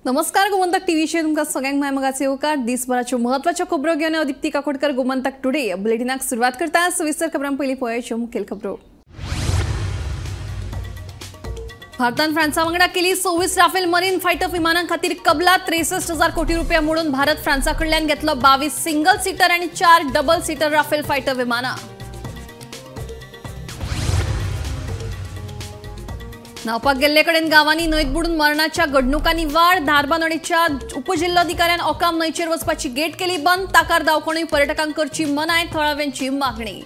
नमस्कार, गोमंतक टीव्हीचेर तुमकां सगळ्यांक माय मोगाचे येवकार। दिसभराच्यो म्हत्वाच्यो खबरो घेवन हांव दीप्ती काकोडकर गोमंतक टुडे बुलेटिनाक सुरवात करता। सविस्तर खबरां पयलीं पळोवयाच्यो मुखेल खबरो। भारतान फ्रांसा वांगडा केली 26 राफेल मरीन फायटर विमानां खातीर कबलात। 63,000 कोटी रुपया मोडून भारत फ्रांसा कडल्यान घेतलो 22 सिंगल सीटर आनी 4 डबल सीटर राफेल फायटर विमानां। न्हावपाक गेल्ले कडेन गांवांनी न्हंयत बुडून मरणाच्या घडणुकांनी वाड। धारबांदोडेच्या उपजिल्लोधिकाऱ्यान ओकाम न्हंयचेर वचपाची गेट केली बंद। ताकार दावखणूय पर्यटकांक करची मनाय, थळाव्यांची मागणी।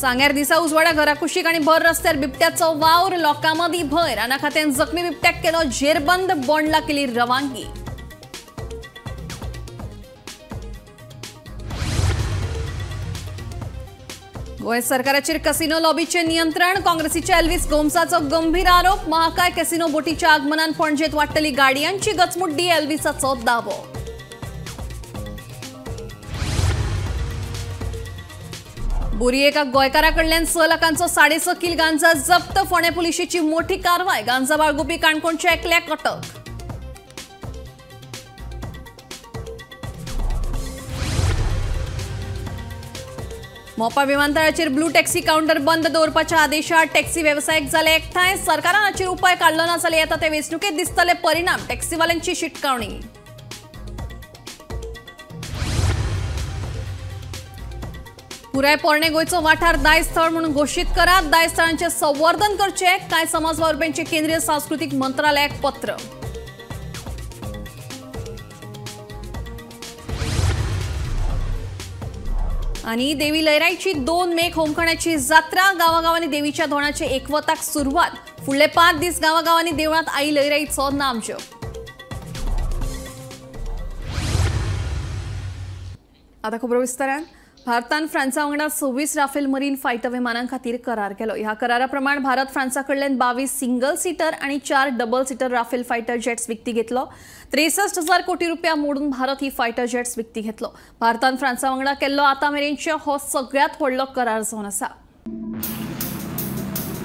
सांग्यार दिसा उजवाडा घराकुशीक आनी भर रस्त्यार बिबट्याचो वावर, लोकां मदीं भंय। राना खात्यान जखमी बिबट्याक केलो जेरबंद, बोंडला केली रवानगी। गोंय सरकाराचेर कसिनो लॉबीचे नियंत्रण, काँग्रेसीच्या एल्विस गोम्साचो गंभीर आरोप। महाकाय कॅसिनो बोटीच्या आगमनान पणजेत वाडटली गाडयांची गचमुड्डी, एल्विसाचो दावो। बोरी एका गोंयकारा कडल्यान 6 लाखांचो 6.5 किल गांजा जप्त। फोंडें पुलिशेची मोठी कारवाय, गांजा बाळगुपी काणकोणच्या एकल्याक अटक। मोपा विमानतळाचेर ब्लू टॅक्सी काउंटर बंद दवरपाच्या आदेशात टॅक्सी वेवसायीक जाले एकठांय। सरकारान हाचेर उपाय काडलो ना जाल्यार येता ते वेंचणुकेंत दिसतले परिणाम, टॅक्सीवाल्यांची शिटकावणी। पुराय पोरणे गोंयचो वाठार दायज स्थळ म्हणून घोशीत करात, दायज स्थळांचें संवर्धन करचें, कांय समाज वावुरप्यांचें केंद्रीय सांस्कृतीक मंत्रालयाक पत्र। आनी देवी लयराईची 2 मेक होमखणाची जात्रा, गांवागांवांनी देवीच्या धोणाचे एकवताक सुरवात। फुडले 5 दीस गांवागांवांनी देवळांत आई लयराईचो नामजप। आता खबरो विस्तारान। भारतान फ्रांसा वांगडा 26 राफेल मरीन फायटर विमानां खातीर करार केलो। ह्या करारा प्रमाण भारत फ्रांसा कडल्यान 22 सिंगल सीटर आनी 4 double seater Rafale fighter jets विकती घेतलो। 63,000 कोटी रुपया मोडून भारत ही फायटर जेट्स विकती घेतलो। भारतान फ्रांसा वांगडा केल्लो आतां मेरेनचो हो सगळ्यांत व्हडलो करार जावन आसा।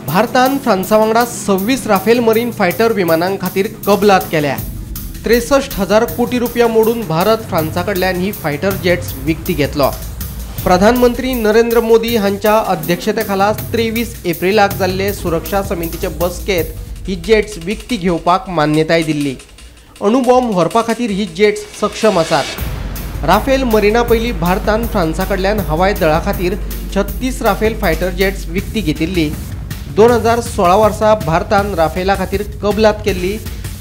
भारतान फ्रांसा वांगडा 26 राफेल मरीन फायटर विमानां खातीर कबलात केल्या। 63,000 कोटी रुपया मोडून भारत फ्रांसा कडल्यान ही फायटर जेट्स विकती घेतलो। प्रधानमंत्री नरेंद्र मोदी हांच्या अध्यक्षतेखाला 23 एप्रिलाक जाल्ले सुरक्षा समितीचे बसकेत ही जेट्स विकती घेवपाक मान्यताय दिल्ली। अणुबॉम्ब व्हरपा खातीर ही जेट्स सक्षम आसात। राफेल मरिना पयलीं भारतान फ्रांसा कडल्यान हवाई दळा खातीर 36 राफेल फायटर जेट्स विकती घेतिल्ली। 2016 वर्सा भारतान राफेला खातीर कबलात केल्ली।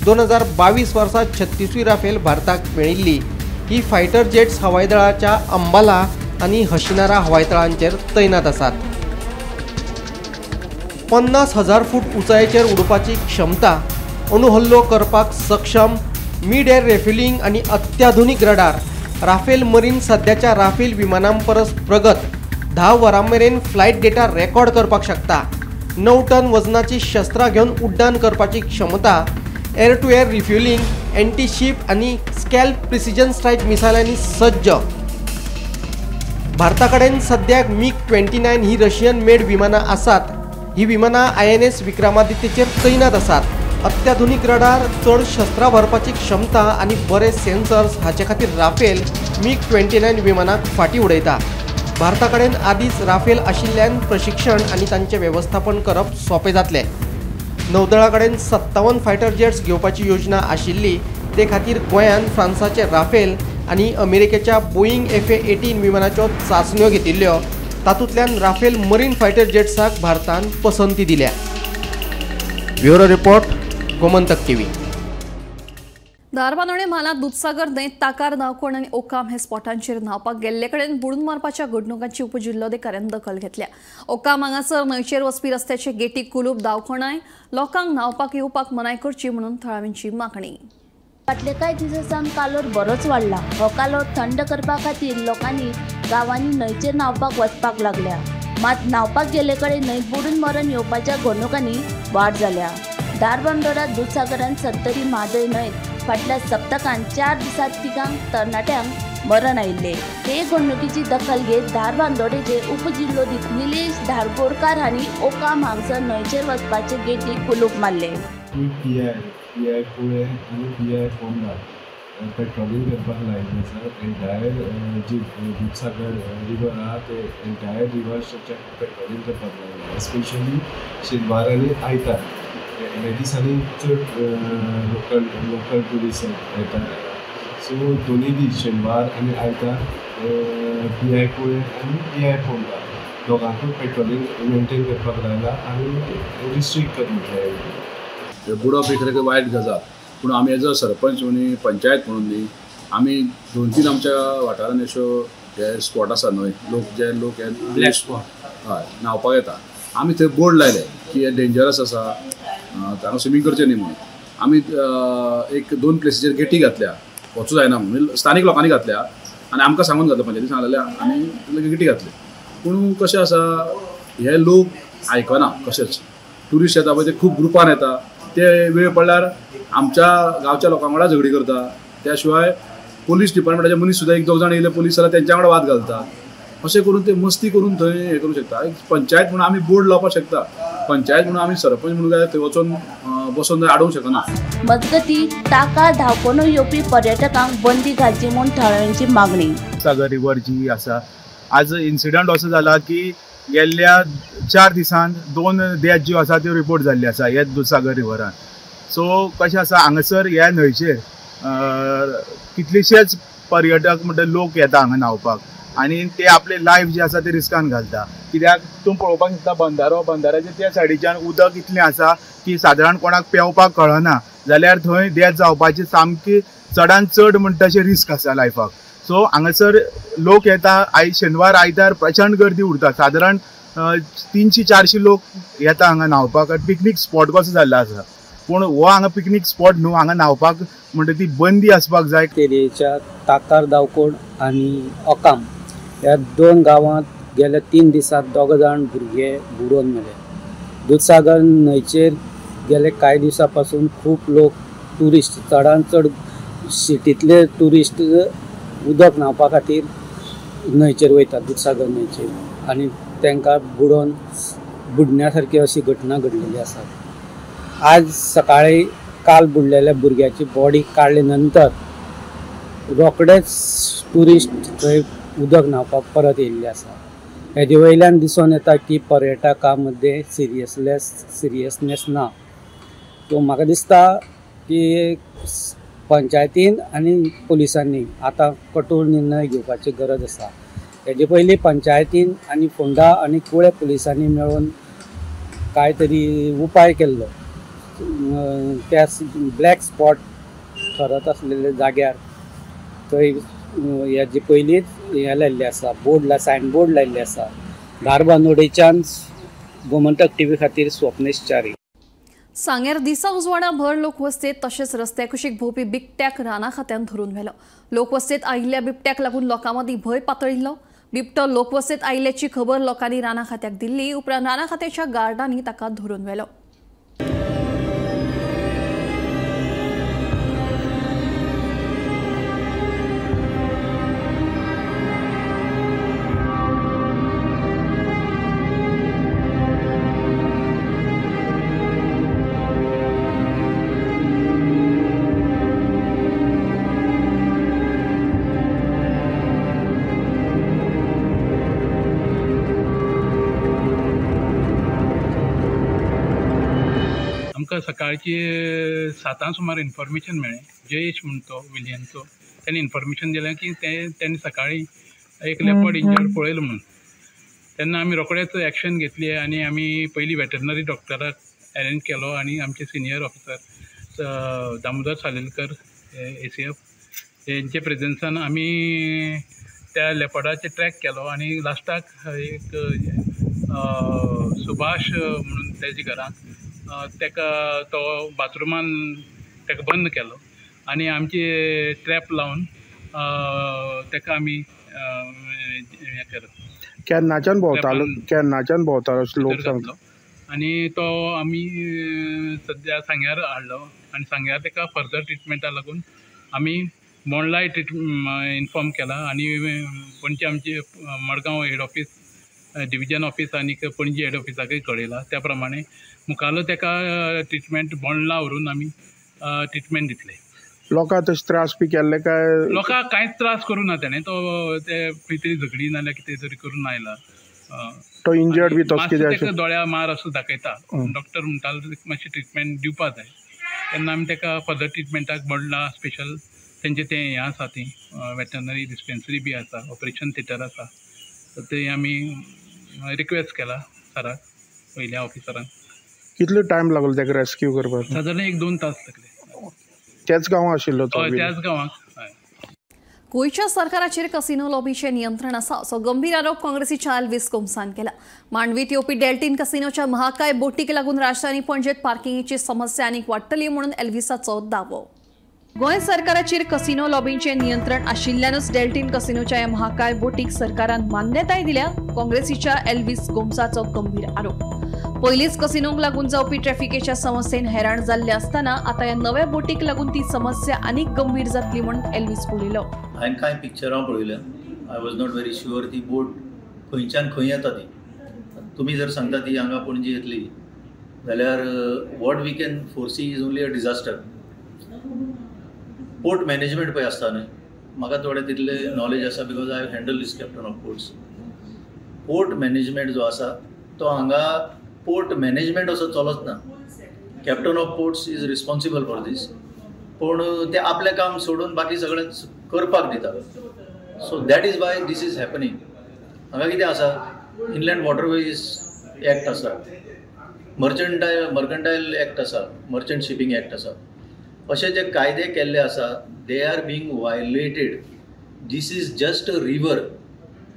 2022 वर्सा 36वी राफेल भारताक मेळिल्ली। ही फायटर जेट्स हवाई दळाच्या अंबाला आनी हशिनारा हवाई तळांचेर तैनात आसात। 50,000 फूट उंचायेचेर उडपाची क्षमता, अणुहल्लो करपाक सक्षम, मिड एअर रेफ्युलिंग आनी अत्याधुनीक रडार। राफेल मरीन सद्याच्या राफेल विमानां परस प्रगत, 10 वरां मेरेन फ्लायट डेटा रेकॉर्ड करपाक शकता। 9 टन वजनाची शस्त्रां घेवन उड्डाण करपाची क्षमता, air to air refuelling, anti ship आनी स्कॅल्प प्रिसिजन स्ट्रायक मिसायलांनी सज्ज। भारता कडेन सद्याक MiG-29 ही रशियन मेड विमानां आसात। ही विमानां INS विक्रमादित्यचेर तैनात आसात। अत्याधुनीक रडार, चड शस्त्रां भरपाची क्षमता आनी बरे सेन्सर्स हाचे खातीर राफेल MiG-29 विमानाक फाटीं उडयता। भारता कडेन आदींच राफेल आशिल्ल्यान प्रशिक्षण आनी तांचें वेवस्थापन करप सोंपें जातलें। नौदळा कडेन 57 फायटर जेट्स घेवपाची योजना आशिल्ली, ते खातीर गोंयान फ्रांसाचे राफेल आनी अमेरिकेच्या बोईंग FA-18 विमानाच्यो चांचण्यो घेतिल्ल्यो। तातूंतल्यान राफेल मरीन फायटर जेट्साक भारतान पसंती दिल्या। Bureau report, Gomantak TV. Dharbandora म्हालांत दुदसागर न्हंयत ताकार दावखण आनी ओकाम हे स्पॉटांचेर न्हावपाक गेल्ले कडेन बुडून मारपाच्या घडणुकांची उपजिल्लोधिकाऱ्यान दखल घेतल्या। ओकाम हांगासर न्हंयचेर वचपी रस्त्याचे गेटीक कुलूप दावखणाय लोकांक न्हावपाक येवपाक मनाय करची म्हणून थळाव्यांची मागणी। फाटले कांय दिसां सावन कालोर बरोच वाडला। हो कालोर थंड करपा खातीर लोकांनी गांवांनी न्हंयचेर न्हावपाक वचपाक लागल्या। मात न्हावपाक गेल्ले कडेन न्हंयत बुडून मरण येवपाच्या घडणुकांनी वाड जाल्या। धारबांदोडा दुदसागरान सत्तरी म्हादय न्हंयत फाटल्या सप्तकांत 4 दिसांत 3 तरणाट्यांक मरण आयिल्ले. हे घडणुकीची दखल घेत धारबांदोडेचे उपजिल्होधिकारी निलेश धारगोडकार हांणी ओकाम हांगसर न्हंयचेर वचपाचे गेटीक कुलूप मारले. पी I Kule आनी पी I Ponda patrolling करपाक लायिल्लें आसा. एन्टायर जी दुदसागर रिवर आहा ते एन्टायर रिवर स्ट्रेचाक पेट्रोलिंग करपाक लायिल्लें. स्पेशली शेनवार आनी आयतार ह्या दिसांनी चड लोकल ट्युरिस्ट येता. सो दोनूय दीस शेनवार आनी आयतार पी I Kule आनी पी I Ponda दोगांकूय पेट्रोलिंग मेनटेन करपाक लायला आनी रिस्ट्रिक्ट कर म्हटलें. बुडप ही खरें वायट गजाल, पूण आमी एज अ सरपंच म्हणून पंचायत म्हणून न्ही आमी 2-3 आमच्या वाठारांत अश्यो हे स्पॉट आसा न्हय, लोक जे लोक हे ब्लॅक स्पॉट हय न्हांवपाक येता. आमी थंय बोर्ड लायले की हे डेंजरस आसा, हांगा स्विमींग करचें न्ही म्हणून. आमी 1-2 प्लेसीचेर गेटी घातल्या, वचूं जायना म्हणून स्थानीक लोकांनी घातल्या आनी आमकां सांगून घातल्या, पंचायती सांगलेल्या आनी गेटी घातले. पूण कशें आसा हे लोक आयकना, कशेंच ट्युरिस्ट येता पळय ते खूब ग्रुपान येता, ते वेळ पडल्यार आमच्या गांवच्या लोकां वांगडा झगडी करता. त्या शिवाय पोलीस डिपार्टमेंटाचे मनीस सुद्दां 1-2 जाण येयले पोलीस जाल्यार तेंच्या वांगडा वाद घालता. अशें करून ते मस्ती करून थंय हें करूं शकता. एक पंचायत म्हणून आमी बोर्ड लावपाक शकता, पंचायत म्हणून आमी सरपंच म्हणून काय थंय वचोन बसोन आडोवंक शकना. मजगती ताका धांवकोणो येवपी पर्यटकांक बंदी घालची म्हूण थळाव्यांची मागणी. सागर रिवर जी आसा, आज इन्सिडंट असो जाला की गेल्ल्या 4 दिसांत 2 डेथ ज्यो आसा त्यो रिपोर्ट जाल्ल्यो आसा ह्या दुदसागर रिवरान. सो कशें आसा हांगासर ह्या न्हंयचेर कितलेशेच पर्यटक म्हणटा लोक येता हांगा न्हांवपाक आनी ते आपले लायफ जे आसा ते रिस्कान घालता. कित्याक तूं पळोवपाक शकता बंदारो, बंदाराच्या त्या सायडीच्यान उदक इतलें आसा की सादारण कोणाक पेंवपाक कळना जाल्यार थंय डेथ जावपाची सामकी चडान चड म्हणटा अशें रिस्क आसा लायफाक. सो हांगासर लोक येता, शेनवार आयतार प्रचंड गर्दी उरता, सादारण 300-400 लोक येता हांगा न्हांवपाक. पिकनीक स्पॉट कसो जाल्लो आसा, पूण हो हांगा पिकनीक स्पॉट न्हू, हांगा न्हांवपाक म्हणटा ती बंदी आसपाक जाय. तेरेच्या ताकार दावकोड आनी ओकाम ह्या 2 गांवांत गेल्या 3 दिसांत 2 जाण भुरगे बुडोवन मेले. दुदसागर न्हंयचेर गेले कांय दिवसां पासून खूब लोक ट्युरिस्ट, चडान चड सिटींतले ट्युरिस्ट उदक न्हांवपा खातीर न्हंयचेर वयतात दुदसागर न्हंयचेर, आनी तांकां बुडोवन बुडण्या सारकी अशी घटना घडलेली आसा. आज सकाळी काल बुडलेल्या भुरग्याची बॉडी काडले नंतर रोखडेच ट्युरिस्ट थंय उदक न्हांवपाक परत येयल्ले आसा. हेजे वयल्यान दिसून येता की पर्यटकां मदें सिरियसनेस ना. सो म्हाका दिसता की पंचायतीन आनी पुलिसांनी आतां कठोर निर्णय घेवपाची गरज आसा. हेजे पयलीं पंचायतीन आनी फोंडा आनी कुळे पुलिसांनी मेळून कांय तरी उपाय केल्लो, त्या ब्लॅक स्पॉट ठरत आसलेल्या जाग्यार थंय हेजे पयलींच हें लायिल्लें आसा, बोर्ड सायन बोर्ड लायिल्लें आसा. धारबांदोडेच्यान गोमंतक टीव्ही खातीर स्वप्नेश च्यारी. सांगेर दिसा उजवाडा भर लोकवस्तेत तशेंच रस्त्या कुशीक भोंवपी बिबट्याक राना खात्यान धरून व्हेलो. लोकवस्तेत आयिल्ल्या बिबट्याक लागून लोकां मदीं भंय पातळिल्लो. बिबटो लोकवस्तेत आयिल्ल्याची खबर लोकांनी राना खात्याक दिल्ली. उपरांत राना खात्याच्या गार्डांनी ताका धरून व्हेलो. आमकां सकाळची 7 सुमार इन्फॉर्मेशन मेळ्ळें. जयेश म्हण तो विलियनचो, तेणें इन्फॉर्मेशन दिलें की तेणें सकाळी एक लेपर्ड इंजर्ड पळयलो म्हणून. तेन्ना आमी रोखडेच एक्शन घेतली आनी आमी पयलीं वेटरनरी डॉक्टराक अरेंज केलो आनी आमचे senior officer Damodar Salelkar ACF हेंचे प्रेजन्सान आमी त्या लेपर्डाचे ट्रॅक केलो आनी लास्टाक एक सुभाष म्हणून तेजे घरांत तेका तो बाथरुमान तेका बंद केलो आनी आमचे ट्रॅप लावन तेका आमी हें केलो. केन्नाच्यान भोंवतालो, केन्नाच्यान भोंवतालो लोक सांगलो आनी तो आमी सद्या सांग्यार हाडलो आनी सांग्यार तेका फर्दर ट्रिटमेंटा लागून आमी बोंडलाय इन्फॉर्म केला आनी पणजे आमचे Madgaon head office, division office आनी पणजी हेड ऑफिसाकय कळयला. त्या प्रमाणे मुखालो तेका ट्रिटमेंट बोंडला व्हरून आमी ट्रिटमेंट दितले. लोकांक तशें त्रास बी केल्ले काय? लोकांक कांयच त्रास करूं ना तेणें, तो ते खंय तरी झगडी नाल्यार कितें तरी करून आयला. तो इंजर्ड बी तसो कितें दोळ्या मार असो दाखयता. डॉक्टर म्हणटालो मातशी ट्रिटमेंट दिवपा जाय, तेन्ना आमी तेका फर्दर ट्रिटमेंटाक बोंडला स्पेशल तेंचे तें हें आसा, ती वेटनरी डिस्पेन्सरी बी आसा, ऑपरेशन थिएटर आसा, ते आमी रिक्वेस्ट केला सराक, वयल्या ऑफिसरांक. कितलो टायम लागलो ताका रेस्क्यू करपाक? सादारण 1-2 तास लागले. त्याच गांवांत आशिल्लो तो? त्याच गांवांत. गोंयच्या सरकाराचेर कसिनो लॉबीचें नियंत्रण आसा असो गंभीर आरोप काँग्रेसीच्या एल्विस गोम्सान केला. मांडवीत येवपी डेल्टीन कसिनोच्या महाकाय बोटीक लागून राजधानी पणजेत पार्किंगेची समस्या आनीक वाडटली म्हणून एल्विसाचो दावो. गोंय सरकाराचेर कसिनो लॉबींचें नियंत्रण आशिल्ल्यानूच डेल्टीन कसिनोच्या ह्या महाकाय बोटीक सरकारान मान्यताय दिल्या. काँग्रेसीच्या एल्विस गोम्साचो गंभीर आरोप. पयलींच कसिनोंक लागून जावपी ट्रॅफिकेच्या समस्येन हैराण जाल्ले आसतना आतां ह्या नव्या बोटीक लागून ती समस्या आनीक गंभीर जातली म्हणून एल्विस उलयलो. हांवें कांय पिक्चरां पळयल्या, I was not very sure ती बोट खंयच्यान खंय येता ती. तुमी जर सांगता ती हांगा पणजी येतली जाल्यार what we can foresee is only a disaster. Port management पळय आसता न्हय, म्हाका थोडें तितलें नॉलेज आसा because I handle this captain of ports. Port management जो आसा तो हांगा पोर्ट मॅनेजमेंट असो चलच ना. Captain of ports is responsible for this, पूण ते आपलें काम सोडून बाकी सगळें करपाक दिता. So that is why this is happening. हांगा कितें आसा, इनलँड वॉटरवेज एक्ट आसा, मर्कंटायल एक्ट आसा, मर्चंट शिपींग एक्ट आसा. अशे जे कायदे केल्ले आसा they are being violated. This is just a river,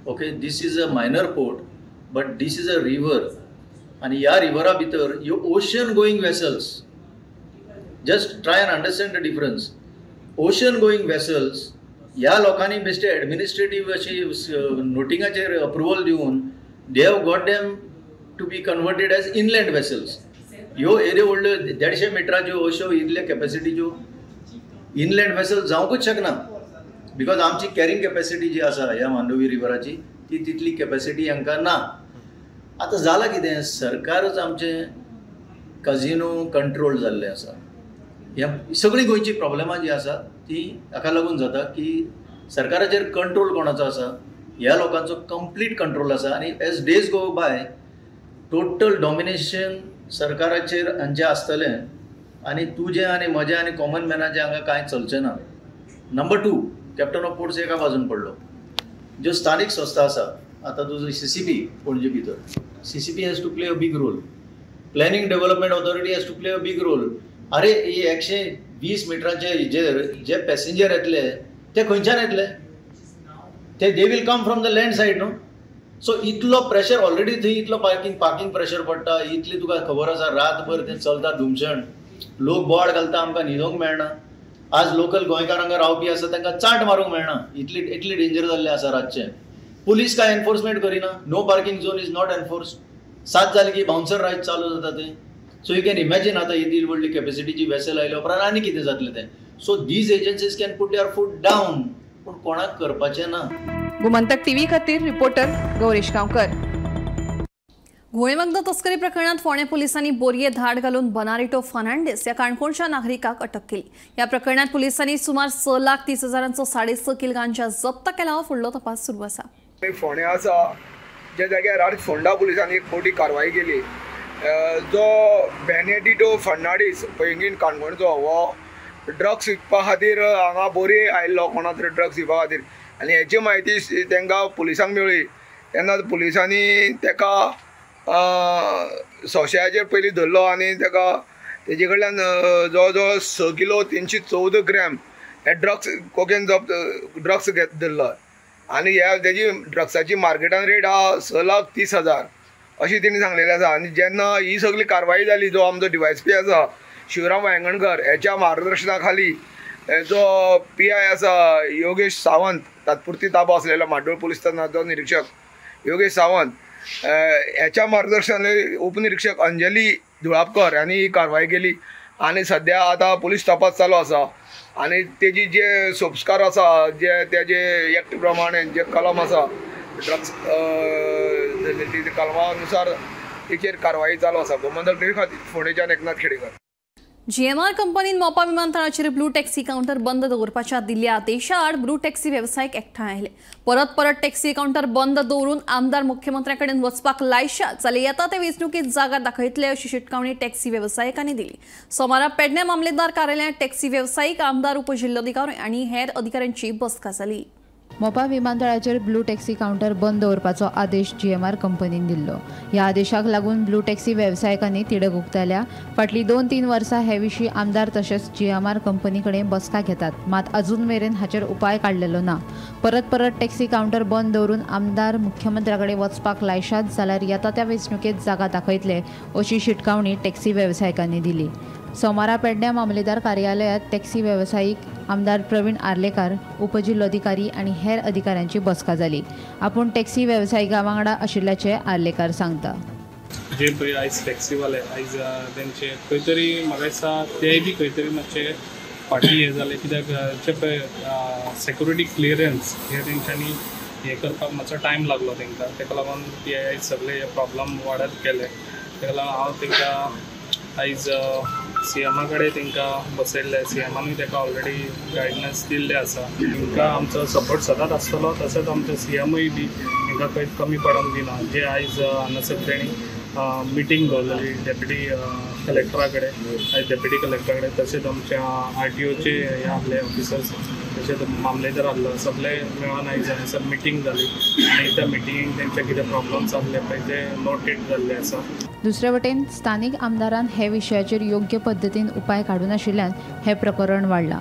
okay, this is a minor port but this is a river. आनी ह्या रिवरा भितर ह्यो ocean going vessels, just try and understand the difference. Ocean going vessels ह्या लोकांनी बेश्टे administrative अशी नोटिंगाचेर approval दिवन they have got them to be converted as inland vessels. ह्यो एऱ्यो व्हडल्यो 150 मिटराच्यो अश्यो इतल्या कॅपेसिटीच्यो इनलँड वेसल्स जावंकूच शकना, because आमची कॅरिंग कॅपेसिटी जी आसा ह्या मांडवी रिवराची ती तितली कॅपेसिटी हांकां ना. आतां जालां कितें, सरकारच आमचें कजिनो कंट्रोल जाल्लें आसा. ह्या सगळीं गोंयची प्रॉब्लेमां जी आसा ती हाका लागून जाता की सरकाराचेर कंट्रोल कोणाचो आसा, ह्या लोकांचो कंप्लीट कंट्रोल आसा. आनी as days go by total domination सरकाराचेर हांचें आसतलें आनी तुजें आनी म्हजें आनी कॉमन मॅनाचें हांगा कांय चलचें ना. नंबर 2, कॅप्टन ऑफ पोर्ट्स एका बाजून पडलो. ज्यो स्थानीक संस्था आसा, आतां तुजो CCP Panaji भितर, CCP has to play a big role, planning development authority has to play a big role. अरे ही 120 मिटरांचे हेजेर जे पॅसेंजर येतले ते खंयच्यान येतले, ते they will come from the land side न्हू. सो इतलो प्रेशर ऑलरेडी थंय, इतलो पार्किंग प्रेशर पडटा, इतली तुका खबर आसा रातभर तें चलता धुमशण, लोक बोवाळ घालता, आमकां न्हिदोंक मेळना. आज लोकल गोंयकार हांगा रावपी आसा तांकां चाट मारूंक मेळना, इतली डेंजर जाल्लें आसा रातचें. पुलीस काय एनफोर्समेंट करिना, no parking zone is not enforce. 7 जाले की बाउन्सर रायट चालू जाता तें. सो you can imagine आतां इतली व्हडली कॅपेसिटीची वेसल आयल्या उपरांत आनी कितें जातलें तें. So these agencies can put their foot down, पूण कोणाक करपाचें ना. गोमंतक टीव्ही खातीर रिपोर्टर गौरेश गांवकर. घोळेमग्न तस्करी प्रकरणात फोंडें पोलिसांनी बोरये धाड घालून बनारिटो फर्नांडीस ह्या काणकोणच्या नागरिकाक अटक केली. ह्या प्रकरणात पोलिसांनी सुमार 6,30,000 6.5 किल गांजा जप्त केला. फुडलो तपास सुरू आसा. फोंडें आसा ज्या जाग्यार आज फोंडा पोलिसांनी एक मोठी कारवाई केली. जो बेनेडिटो फर्नांडीस पैंगीण काणकोणचो हो ड्रग्स विकपा खातीर हांगा बोरये आयिल्लो कोणा तरी ड्रग्स विकपा खातीर, आनी हेची म्हायती तांकां पुलिसांक मेळ्ळी. तेन्ना पुलिसांनी ताका संशयाचेर पयलीं धरलो आनी ताका तेजे कडल्यान जवळ जवळ 6 किलो 314 ग्रॅम हे ड्रग्स कोकेन जप्त ड्रग्स धरलो. आनी ह्या तेजी ड्रग्साची मार्केटान रेट आहा 6,30,000 अशी तेणी सांगलेली आसा. आनी जेन्ना ही सगळी कारवाई जाली, जो आमचो DYSP आसा शिवराम वायंगणकर हेच्या मार्गदर्शना खाली जो PI आसा योगेश सावंत, तात्पुरती ताबो आसलेलो म्हाड्डोळ पुलीस स्थानाचो निरीक्षक योगेश सावंत हेच्या मार्गदर्शनाखाली उपनिरीक्षक अंजली धुळापकर हांणी ही कारवाई केली. आनी सद्या आतां पुलीस तपास चालू आसा आनी तेजी जे संस्कार आसा जे तेजे एक्ट प्रमाणे जे कलम आसा ड्रग्स कलमा अनुसार तेचेर कारवाई चालू आसा. गोमंतक न्यूज खातीर फोंडेच्यान एकनाथ खेडेकर. जीएमआर कंपनीन मोपा विमानतळाचेर ब्लू टॅक्सी काउंटर बंद दवरपाच्या दिल्ल्या आदेशा आड ब्लू टॅक्सी वेवसायीक एकठांय आयले. परत परत टॅक्सी काउंटर बंद दवरून आमदार मुख्यमंत्र्या कडेन वचपाक लायशात जाल्यार येता ते वेंचणुकेंत जागा दाखयतले अशी शिटकावणी टॅक्सी वेवसायिकांनी दिली. सोमारा पेडणे मामलेदार कार्यालयांत टॅक्सी वेवसायीक, आमदार, उपजिल्लोधिकारी आनी हेर अधिकाऱ्यांची बसका जाली. मोपा विमानतळाचेर ब्लू टॅक्सी काउंटर बंद दवरपाचो आदेश जीएमआर कंपनीन दिल्लो. ह्या आदेशाक लागून ब्लू टॅक्सी वेवसायिकांनी तिडक उक्तायल्या. फाटलीं 2-3 वर्सां हे विशीं आमदार तशेंच जीएमआर कंपनी कडेन बसका घेतात, मात अजून मेरेन हाचेर उपाय काडलेलो ना. परत परत टॅक्सी काउंटर बंद दवरून आमदार मुख्यमंत्र्या कडेन वचपाक लायशात जाल्यार येता त्या वेंचणुकेंत जागा दाखयतले अशी शिटकावणी टॅक्सी वेवसायिकांनी दिली. सोमारा पेडण्या मामलेदार कार्यालयांत टॅक्सी वेवसायीक, आमदार प्रवीण आर्लेकार, उपजिल्लोधिकारी आनी हेर अधिकाऱ्यांची बसका जाली. आपूण टॅक्सी वेवसायिकां वांगडा आशिल्ल्याचें आर्लेकार सांगता. जे पळय आयज टॅक्सीवाले आयज तेंचे खंय तरी म्हाका दिसता तेय बी खंय तरी मातशे फाटीं हें जालें, कित्याक जे पळय सेक्युरिटी क्लियरन्स हे तेंच्यांनी हें करपाक मातसो टायम लागलो तांकां. ताका लागून ते आयज सगळे हे प्रॉब्लम वाडत गेले. ताका लागून हांव तांकां आयज सीएमा कडेन तांकां बसयल्लें. सीएमानूय ताका ऑलरेडी गायडन्स दिल्लें आसा. तांकां आमचो सपोर्ट सदांच आसतलो, तशेंच आमचो सीएमूय बी तांकां खंयच कमी पडोंक दिना. जे आयज हांगासर तेणी मिटींग दवरलेली डेप्युटी कलेक्टरा कडेन, आयज डेप्युटी कलेक्टरा कडेन, तशेंच आमच्या आरटीओचे हे आहले ऑफिसर्स, तशेंच मामलेदार आहलो, सगळे मेळोन आयज हांगासर मिटींग जाली आनी त्या मिटिंगेक तेंचे कितें प्रॉब्लम्स आहले पळय ते नोटेड जाल्ले आसा. दुसरे वटेन स्थानिक आमदारान हे विशयाचेर योग्य पद्दतीन उपाय काडूनाशिल्ल्यान हें प्रकरण वाडलां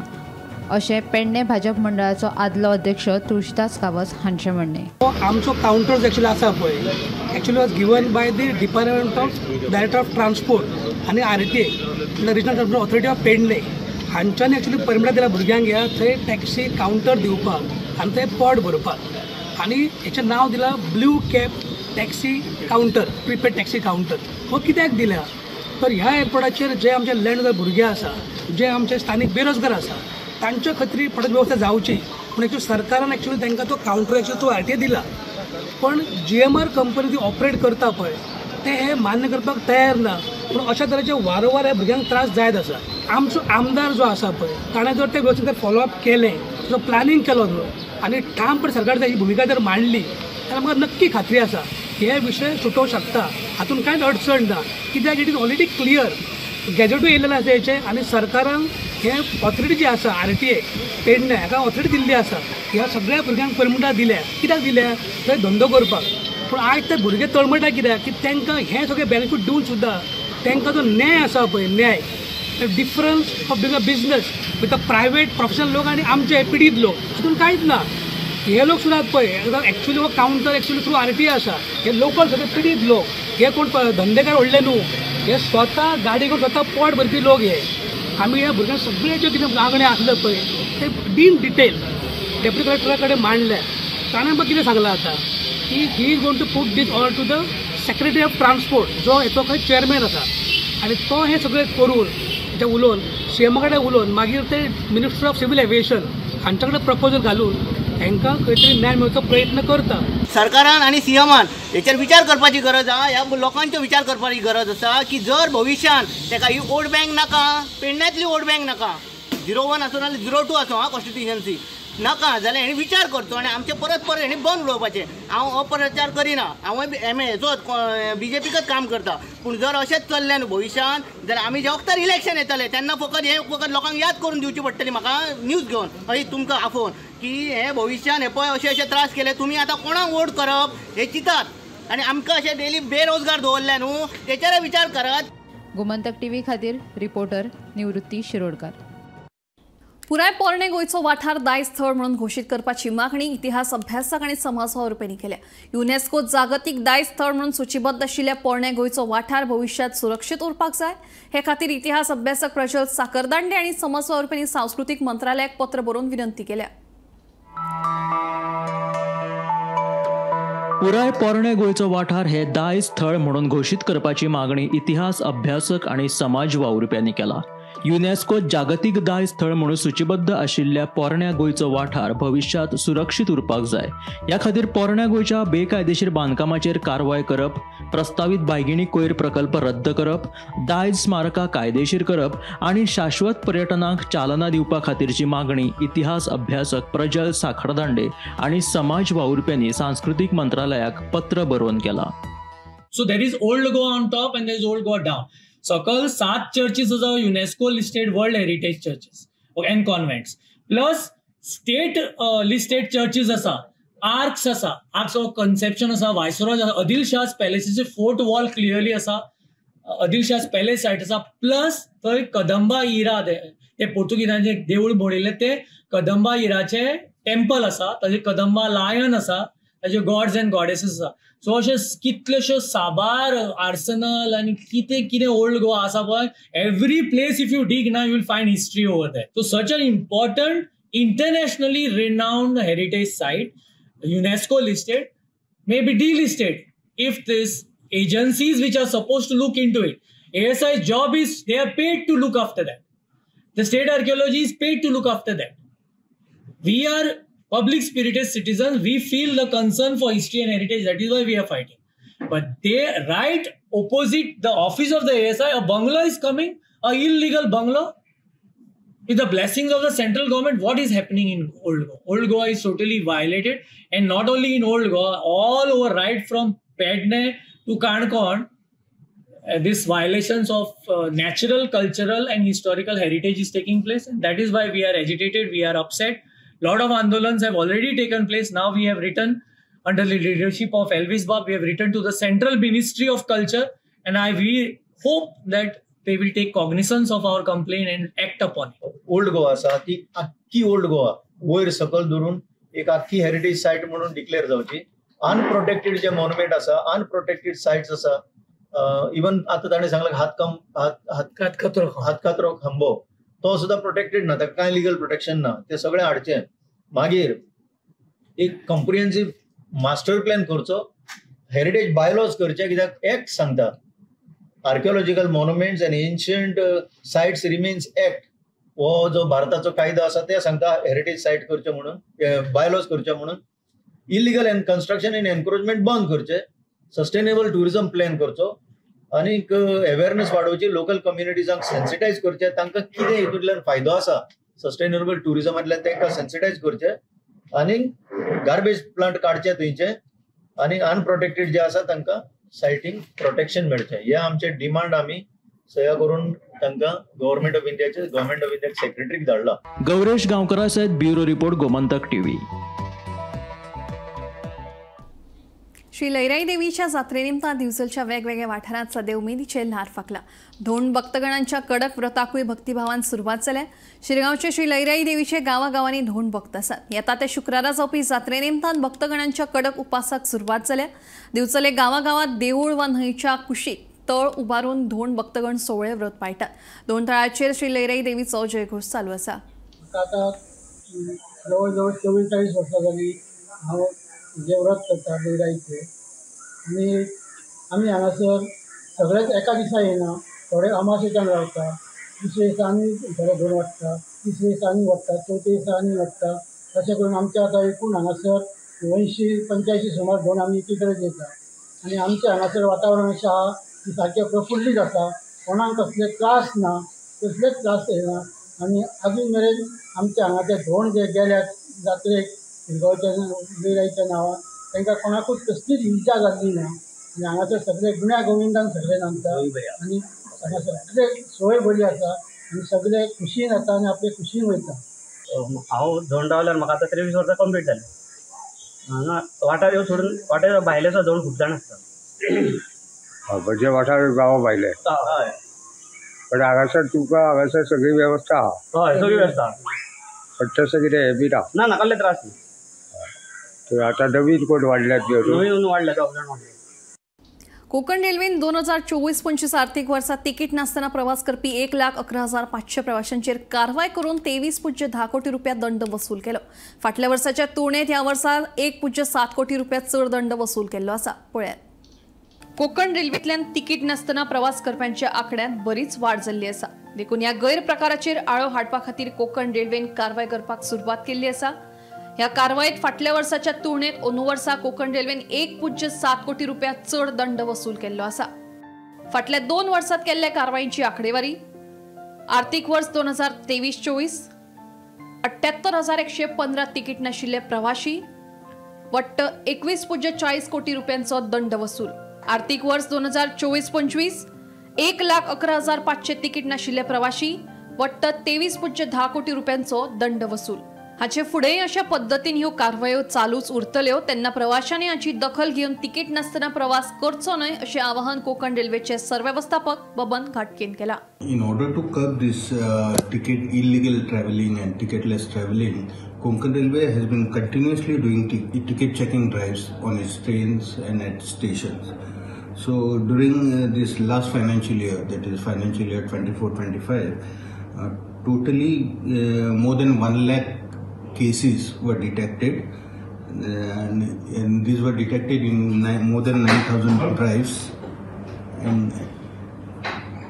अशें पेडणे भाजप मंडळाचो आदलो अध्यक्ष तुळशीदास गांवस हांचें म्हणणें. आमचो कावंटर एक्चुअली आसा पळय, actually was given by the department of director of transport आनी आरटीए म्हणल्यार regional transport authority of Pedne हांच्यांनी एक्चुअली परमिटां दिल्या भुरग्यांक ह्या थंय टॅक्सी कावंटर दिवपाक आनी थंय पोट भरपाक, आनी हेचें नांव दिलां blue cab taxi counter, prepaid taxi counter. हो कित्याक दिल्या तर ह्या एअरपोर्टाचेर जे आमचे लँड भुरगे आसा, जे आमचे स्थानीक बेरोजगार आसा, तांच्या खातीर फटक वेवस्था जावची पूण एक्चुअली सरकारान एक्चुअली तांकां तो कावंटर एक्चुअली तो आरटीए दिला. पण जीएमआर कंपनी ती ऑपरेट करता पळय ते हे मान्य करपाक तयार ना. पूण अशा तरेचे वारंवार ह्या भुरग्यांक त्रास जायत आसा. आमचो आमदार जो आसा पळय ताणें जर ते वेवस्थीत फॉलोअप केलें, जो प्लॅनिंग केलो न्हू आनी ठामपणे सरकार ही भुमिका जर मांडली जाल्यार आमकां नक्की खात्री आसा हे विशय सुटोवंक शकता. हातूंत कांयच अडचण ना, कित्याक it is already clear, गॅजेटूय येयलेलें आसा हेचें आनी सरकारान हे ऑथॉरिटी जी आसा आरटीए पेडणे हाका ऑथॉरिटी दिल्ली आसा. ह्या सगळ्या भुरग्यांक परमिटां दिल्या, कित्याक दिल्या थंय धंदो करपाक. पूण आयज ते भुरगे तळमळटा कित्याक की तांकां हें सगळें बेनिफीट दिवन सुद्दां तांकां जो न्याय आसा पळय, न्याय difference of doing a business with a private professional लोक आनी आमचे पिडीत लोक हातूंत कांयच ना. हे लोक सुद्दां पळय एक्चुअली हो कावंटर एक्चुअली थ्रू आरटीए आसा. हे लोकल सगळे पिडीत लोक, हे कोण धंदेकार व्हडले न्हू, हे स्वता गाडी घेवन स्वता पोट भरपी लोक. हे आमी ह्या भुरग्यांक सगळे जे कितें मागणें आसलें पळय ते डीन डिटेल डेप्युटी कलेक्टरा कडेन मांडलें. ताणें आमकां कितें सांगलां आतां की he is going to put this all to the secretary of transport जो हेचो खंय चेअरमॅन आसा आनी तो हें सगळें करून ते उलोवन सीएमा कडेन उलोवन मागीर ते मिनिस्टर ऑफ सिव्हील एविएशन हांच्या कडेन प्रपोजल घालून हांकां खंय तरी न्याय मेळचो प्रयत्न करता. सरकारान आनी सीएमान हेचेर विचार करपाची गरज आसा. ह्या लोकांचो विचार करपाची गरज आसा की जर भविश्यान ताका ही वोट बँक नाका, पेडण्यांतली वोट बँक नाका, 01 आसूं नाल्यार 02 आसूं हा कॉन्स्टिट्युशन्सी नाका जाल्यार हेणी विचार करचो आनी आमचे परत परत हेणी बंद उडोवपाचें. हांव अपप्रचार करिना, हांवूय एम हेचोच बीजेपीकच काम करता, पूण जर अशेंच चल्लें न्हू भविश्यान जाल्यार आमी जे वखतार इलेक्शन येतलें तेन्ना फकत हें फकत लोकांक याद करून दिवची पडटली म्हाका न्यूज घेवन हय तुमकां आफोवन की हे भविश्यान हे पळय अशे अशे त्रास केले, तुमी आतां कोणाक वोट करप हें चिंतात आनी आमकां अशें डेली बेरोजगार दवरले न्हू तेचेरय विचार करात. गोमंतक टीव्ही खातीर रिपोर्टर निवृत्ती शिरोडकर. पुराय पोरणे गोंयचो वाठार दायज थळ म्हणून घोशीत करपाची मागणी इतिहास अभ्यासक आनी समाज वावुरप्यांनी केल्या. युनेस्को जागतीक दायज थळ म्हणून सूचीबद्ध आशिल्ल्या पोरणे गोंयचो वाठार भविष्यात सुरक्षीत उरपाक जाय हे खातीर इतिहास अभ्यासक प्रजल साखरदांडे आनी समाज वावुरप्यांनी सांस्कृतीक मंत्रालयाक पत्र बरोवन विनंती केल्या. पुराय पोरणे गोंयचो वाठार हे दायज थळ म्हणून घोशीत करपाची मागणी इतिहास अभ्यासक आनी समाज वावुरप्यांनी केला. युनेस्को जागतीक दायज थळ म्हणून सूचीबद्ध आशिल्ल्या पोरण्या गोंयचो वाठार भविश्यांत सुरक्षीत उरपाक जाय. ह्या खातीर पोरण्या गोंयच्या बेकायदेशीर बांदकामाचेर कारवाय करप, प्रस्तावीत बायगिणी कोयर प्रकल्प रद्द करप, दायज स्मारकां कायदेशीर करप आनी शाश्वत पर्यटनाक चालना दिवपा खातीरची मागणी इतिहास अभ्यासक प्रजल साखरदांडे आनी समाज वावुरप्यांनी सांस्कृतीक मंत्रालयाक पत्र बरोवन केला. So there is Old Goa on top and there is Old Goa down. सकल 7 चर्चीस आसा UNESCO listed world heritage churches and convents, plus state listed churches आसा, आर्क्स आसा, आर्क्स ऑफ कन्सेप्शन आसा, वायसरॉय आसा, आदिल शाह's पॅलेसीचे फोर्ट वॉल क्लियरली आसा, Adil शाह's palace site आसा, plus थंय कदंबा इरा ते पोर्तुगीजांचे देवूळ मोडिल्लें ते कदंबा इराचे टेम्पल आसा, ताजे कदंबा लायन आसा, ताजे गॉड्स एंड गॉडेसीस आसा. सो अशे कितलेश्यो साबार आर्सनल आनी कितें कितें ओल्ड गोवा आसा पळय, every place if you dig ना you will find history over there. So such an important internationally renowned heritage site, UNESCO listed, may be delisted if this agencies which are supposed to look into it. ASI's job is they are paid to look after that. The state archaeology is paid to look after that. We are public spirited citizens. We feel the concern for history and heritage. That is why we are fighting. But they right opposite the office of the ASI, a bungalow is coming, a illegal bungalow. With the blessings of the central government, what is happening in Old Goa? Old Goa is totally violated, and not only in Old Goa, all over, right from Pedne to Canacona, this violations of natural, cultural and historical heritage is taking place, and that is why we are agitated, we are upset. Lot of andolans have already taken place. Now we have written, under the leadership of Elvis Bab, we have written to the Central Ministry of Culture, and we hope that they will take cognizance of our complaint and act upon it. Old Goa आसा ती आख्खी old Goa वयर सकल धरून एक आख्खी heritage site म्हणून declare जावची. अनप्रोटेक्टेड जे मॉन्युमेंट आसा, अनप्रोटेक्टेड सायट्स आसा, इवन आतां ताणें सांगलां हातकातरो खांबो तो सुद्दां प्रोटेक्टेड ना, ताका कांय लिगल प्रोटेक्शन ना, ते सगळें हाडचें. मागीर एक कॉम्प्रिहेन्सिव मास्टर प्लॅन करचो, हेरिटेज बायलॉज करचे, कित्याक एक्ट सांगता archaeological monuments and ancient sites remains act हो जो भारताचो कायदो आसा ते सांगता हेरिटेज सायट करचे म्हणून, बायलॉज करचे म्हणून. Illegal and construction and encroachment बंद करचे, सस्टेनेबल ट्युरिझम प्लॅन करचो आनीक अवेरनेस वाडोवची, लोकल कम्युनिटीजांक सेन्सिटायज करचे, तांकां कितें हितूंतल्यान फायदो आसा सस्टेनेबल ट्युरिझमांतल्यान तांकां सेन्सिटायज करचे आनी गार्बेज प्लांट काडचे थंयचे आनी अनप्रोटेक्टेड जे आसा तांकां सायटींग प्रोटेक्शन मेळचें. हे आमचे डिमांड आमी सया करून तांकां गव्हर्मेंट ऑफ इंडियाचे गव्हर्मेंट ऑफ इंडिया सेक्रेटरीक धाडला. गौरेश गांवकरा सयत bureau report, Gomantak TV. Shri Lairai देवीच्या जात्रेनिमतान दिवचलच्या वेगवेगळ्या वाठारांत सध्या उमेदीचे ल्हार फाकला. धोंड भक्तगणांच्या कडक व्रताकूय भक्तिभावान सुरवात जाल्या. शिरगांवचे श्री लैराई देवीचे गांवागांवांनी धोंड भक्त आसात. येता ते शुक्रारा जावपी जात्रेनिमतान भक्तगणांच्या कडक उपासाक सुरवात जाल्या. दिवचले गांवागांवांत देवूळ वा न्हंयच्या कुशीक तळ उबारून धोंड भक्तगण सोवळे व्रत पाळटात. दोन तळाचेर श्री लैराई देवीचो जयघोश चालू आसा. आतां जवळ जवळ 44 वर्सां जाली हांव जे व्रत करता लैराईचें, आनी आमी हांगासर सगळेच एका दिसा येना, थोडे अमाशेच्यान रावता, दुसरे दिसा आनी थोडे धोंड वाडटा, तिसरे दिसा आनी वाडटा, चवथे दिसा आनी वाडटा. अशें करून आमच्या आतां एकूण हांगासर 80 85 सुमार धोंड आमी एकी कडेन येता आनी आमचें हांगासर वातावरण अशें आहा की सारकें प्रफुल्लीत आसा, कोणाक कसले त्रास ना, कसलेच त्रास येना. आनी अजून मेरेन आमच्या हांगा ते धोंड जे गेल्यात जात्रेक शिरगांवच्या लैराईच्या नांवान तांकां कोणाकूच कसलीच इजा जाल्ली ना. आनी हांगासर सगळे गुण्या गोविंदान सगळे नांदता आनी हांगा सगळे सोय बरी आसा आनी सगळे खुशीन येता आनी आपले खुशीन वयता. हांव धोंड रावल्यार म्हाका आतां 23 वर्सां कंप्लीट जालें. हांगा वाठार येवन सोडून वाठार भायले सुद्दां धोंड खूब जाण आसता. म्हणजे वाठार गांवा भायले, पण हांगासर तुमकां हांगासर सगळी वेवस्था आहा. हय, सगळी वेवस्था, पण तसं कितें हें बी ना. ना ना, कसले त्रास ना. आता नवीन कोण वाढल्यात, नवीन वाढल्यात. कोकण रेल्वेन 2024-25 आर्थिक वर्षात तिकीट नासतना प्रवास करपी 1,11,500 प्रवाशांचेर कारवाय करून 23.10 कोटी रुपया दंड वसूल केलो. फाटल्या वर्साच्या तुळनेत ह्या वर्सा 1.7 कोटी रुपया चड दंड वसूल केल्लो आसा. पळयात. कोकण रेल्वेंतल्यान तिकीट नासतना प्रवास करप्यांच्या आंकड्यांत बरीच वाड जाल्ली आसा. देखून ह्या गैरप्रकाराचेर आळो हाडपा खातीर कोकण रेल्वेन कारवाय करपाक सुरवात केल्ली आसा. ह्या कारवायेत फाटल्या वर्साच्या तुळनेत अंदू वर्सा कोकण रेल्वेन 1.7 कोटी रुपया चड दंड वसूल केल्लो आसा. फाटल्या 2 वर्सात केल्ल्या कारवायेची आंकडेवारी आर्थिक वर्स 2023-24 78,115 तिकीट नाशिल्ले प्रवाशी वट्ट 21.40 कोटी रुपयांचो दंड वसूल. आर्थिक वर्स 2024-25 1,11,500 तिकीट नाशिल्ले प्रवाशी वट्ट 23.10 कोटी रुपयांचो दंड वसूल. हाचे फुडें अशा पद्दतीन ह्यो कारवायो चालूच उरतल्यो तेन्ना प्रवाशांनी हाची दखल घेवन तिकीट नासतना प्रवास करचो न्हय अशें आवाहन कोकण रेल्वेचे सरवेवस्थापक बबन घाटकेन केला. In order to curb this ticket illegal travelling and ticketless travelling, Konkan Railway has been continuously doing ticket checking drives on its trains and at stations. So during this last financial year, that is financial year 24-25, totally more than 1 lakh cases were detected, and these were detected in more than 9,000 drives, and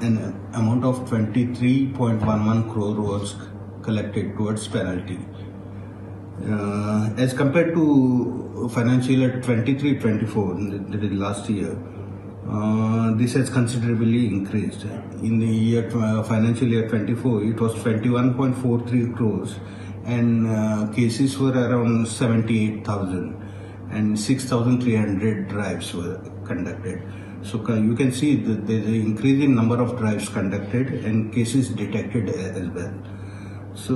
an amount of 23.11 crore was collected towards penalty. As compared to financial year 23-24, that is last year, this has considerably increased. In the year financial year 24, it was 21.43 crores, and cases were around 78,000, and 6,300 drives were conducted. So you can see that there is an increase in number of drives conducted and cases detected as well. So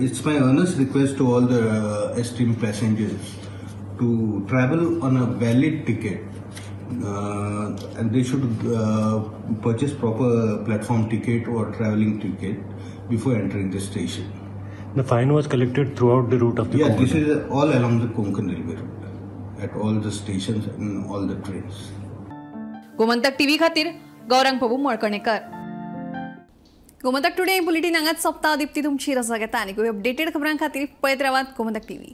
it's my earnest request to all the esteemed passengers to travel on a valid ticket, and they should purchase proper platform ticket or traveling ticket before entering the station. The fine was collected throughout the route of the Konkan. This is all along the Konkan Railway route, at all the stations and all the trains. Gomantak TV खातीर Gaurang Prabhu मळकणेकर. Gomantak today bulletin हांगाच सोंपता. दीप्ती तुमची रजा घेता आनी updated खबरां खातीर पळयत रावात गोमंतक टीव्ही.